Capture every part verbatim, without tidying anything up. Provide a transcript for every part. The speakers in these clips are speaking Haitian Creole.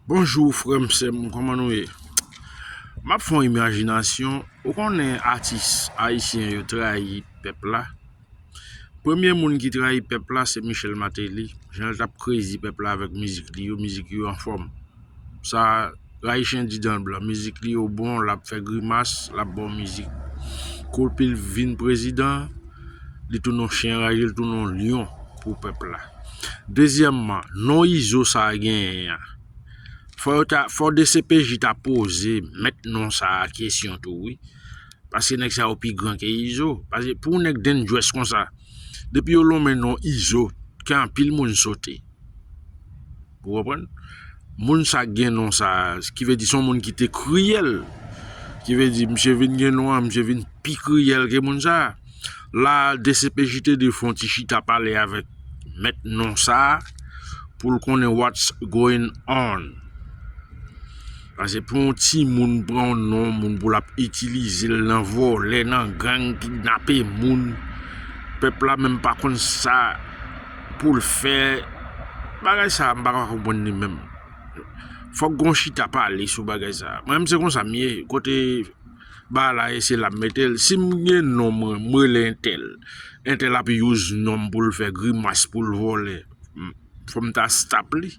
Bonjou frè m, sè m, kòman nou ye? M ap fè yon imajinasyon. Ou konnen atis ayisyen yo trayi pèp la. Premye moun ki trayi pèp la se Michel Martelly. Jan l t ap krezi pèp la avèk mizik li yo, mizik yo anfòm. Sa, rayi chen di dan blan, mizik li yo bon, l ap fè grimas, l ap ba w mizik. Kou l vin prezidan, li tounen yon chen raje, li tounen yon lyon pou pèp la. Dezyèmman, non Izo sa a genyen an. Fò yo ta, fò D C P J ta poze mèt non sa a kesyon tou, wi. Paske nèg sa yo pi gran ke Izo. Paske pou yon nèg dangerous konsa, depi yo lonmen non Izo, ke anpil moun sote. Ou konprann? Moun sa gen non sa, ki vle di se yon moun ki te kriyèl. Ki vle di, misye vin gen non an, misye vin pi kriyèl ke moun sa. La, D C P J te dwe fè yon ti chita pale avèk mèt non sa pou l konnen what's going on. Paske pou yon timoun pran yon non moun pou l ap itilize l nan vòlè, nan gang, kidnape moun, pèp la menm pa konn sa pou l fè. Bagay sa, m pa ka konprann li menm. Fòk gon chita pale sou bagay sa. Mwen menm se konsa m ye, kote ba la e se la m mete l. Si m gen non mwen, m rele entèl. Entèl ap use non m pou l fè grimas, pou l vòlè. M, fò m ta stop li.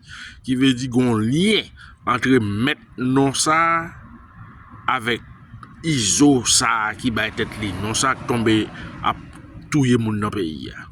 Ki vle di gon lyen antre mèt non sa a avèk Izo sa a ki bay tèt li non sa a k tonbe ap touye moun nan peyi a.